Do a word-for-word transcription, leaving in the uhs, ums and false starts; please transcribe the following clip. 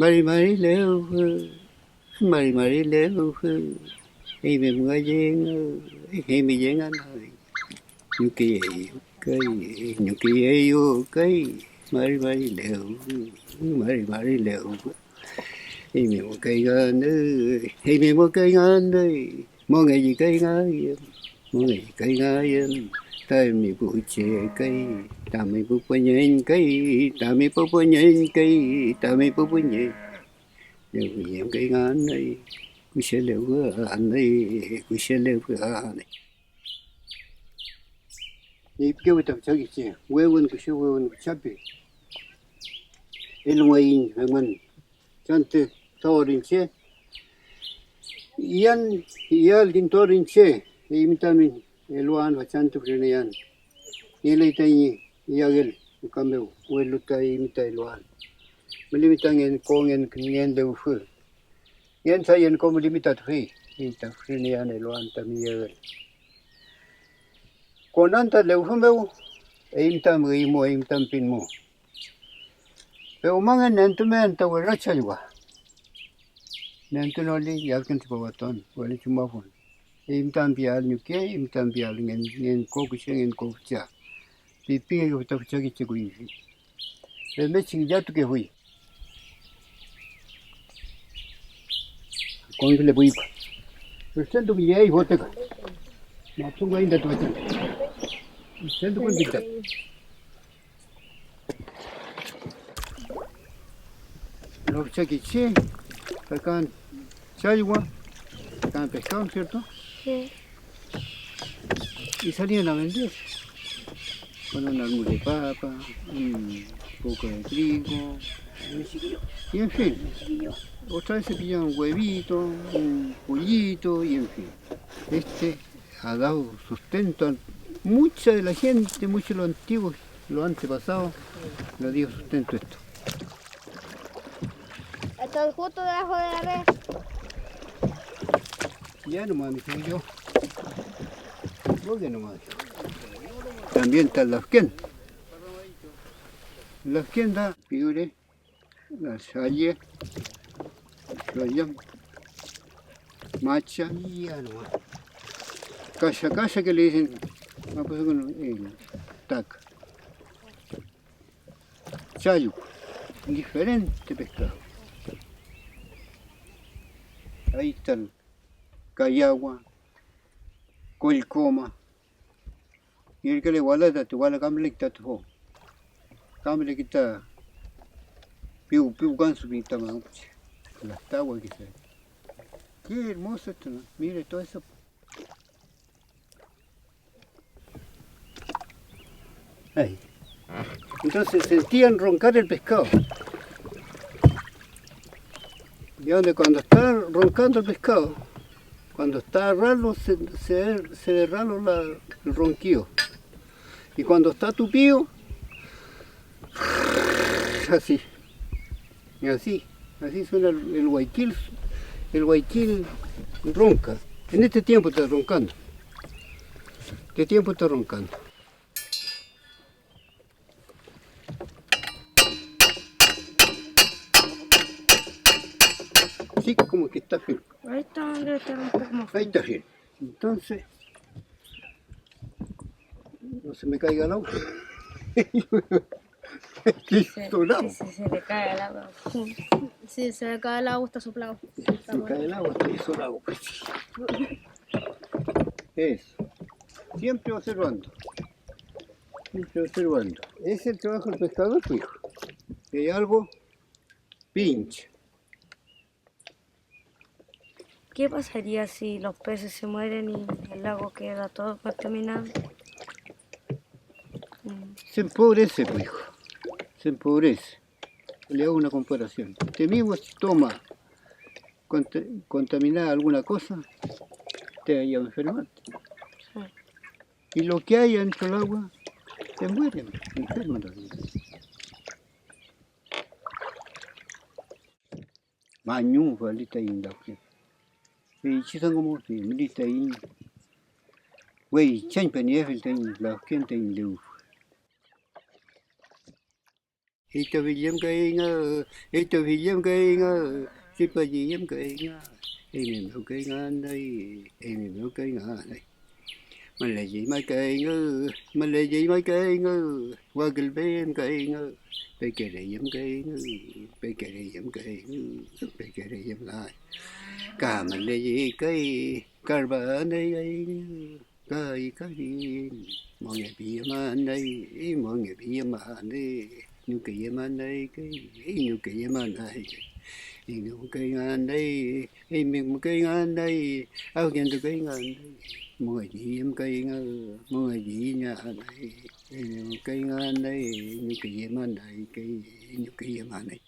Mari mari lewfü, mari mari lewfü, eymi müngallengü, eymi yenganay. Ñukeyeyu kay, ñukeyeyu kay, mari mari lewfü, mari mari lewfü. Eymi mukey nganüy, eymi mukey nganüy, mongeyi kay ngayüm, mongeyi kay ngayüm, tami pu che kay, tami pu püñeñ kay, tami pu püñeñ kay, tami pu püñeñ. Lewiyem kay nganüy, kushelew anüy, kushelew anüy. Feypikewi ta füchakike che, wewün küshi, wewün füchapi. Elungaiñ femün. Chantü trawün iñche, iyan, iyal kintuar iñche, eymi tami eluan fachantü füreneyan. Nieley tañi iyagel ruka mew, welu ta eymi ta eluan. Mülimi ta ngen ko ngen, ngen lewfü. Ngen sayen ko mülimi ta tüfey, fey ta füreneyan eluan tami iyagel. Konan ta lewfü mew, eymi ta müymu, eymi ta pinmu. Pewmangen nentumen ta wera challwa. Nentunoli yafkan tripawatuan, welu chumafun. Eymi ta pial ñuke, eymi ta pial ngen, ngen ko küche, ngen ko fücha. Pipingekefu ta füchake che kuyfi. Femngechi ngillatukefuy. Konkelepuyko. Presento pillay boteka. Matungaiñ ta tüfachi. Presento kon pita. Los chakichi, sacan challwa, sacan pescado, ¿cierto? Sí. Y salían a vender con un almuerzo de papa, un poco de trigo, y en fin, otra vez se pillaban un huevito, un pollito, y en fin. Este ha dado sustento a mucha de la gente, muchos de los antiguos, los antepasados, le dio sustento esto. Están justo debajo de la red. Ya nomás, mi yo. Voy nomás. También está el lafken. Lafken da, figure, la salle, lo llaman macha, ya nomás. Kasha, kasha que le dicen, ah, pues, bueno, eh, taca. Challwa, diferente pescado. Ahí está el cayagua, collcoma. Y el que le guarda, te guarda, cambia, quita, te fo. Cambia, quita, piu, piu, ganso, pinta, mapuche. Las taguas, quizás. Qué hermoso esto, ¿no? Mire todo eso. Ay. Entonces sentían roncar el pescado. Y donde cuando está roncando el pescado, cuando está ralo, se, se, se ve ralo la, el ronquido. Y cuando está tupido, así. Y así, así suena el, el guayquil, el guayquil ronca. En este tiempo está roncando. Este tiempo está roncando. Sí, como que está firme. Ahí está, debe estar un poco más firme. Ahí está firme. Entonces, no se me caiga el agua. Qué sonado. Si se le cae el agua. Si se le cae el agua, está soplado. Si se cae el agua, está soplado. Eso. Siempre observando. Siempre observando. Es el trabajo del pescador, pues, hijo. Si hay algo, pincha. ¿Qué pasaría si los peces se mueren y el lago queda todo contaminado? Mm. Se empobrece, pues, hijo. Se empobrece. Le hago una comparación. Usted mismo, si toma cont-, contaminada alguna cosa, te vaya a enfermar. Sí. Y lo que hay dentro del agua, te mueren, enferman los niños. Mañum fali taiñ lafken. Feychi dungu mu femli taiñ weychañpeniefiel taiñ lafken taiñ lewfü. Itofillem kay nga, itofillem kay nga, tripalliyem kay nga, eymi mew kay nga anay, eymi mew kay nga anay. Müleyey may kay nga, müleyey may kay nga, wakülpeyem kay nga, pekereyem kay nga, pekereyem kay nga, pekereyem lay. Ka müleyey kay, karpaney kay nga. Kay, kay, mongepiyemanay, mongepiyemanay, ñukeyemanay, kay, ñukeyemanay, inumkeyenganay, eymi mukeyennganay, awkentukeyenganay, mongeyem kay nga, mongeyeyenganay, eymi mukeyennganay, ñukeyemanay, kay, ñukeyemanay.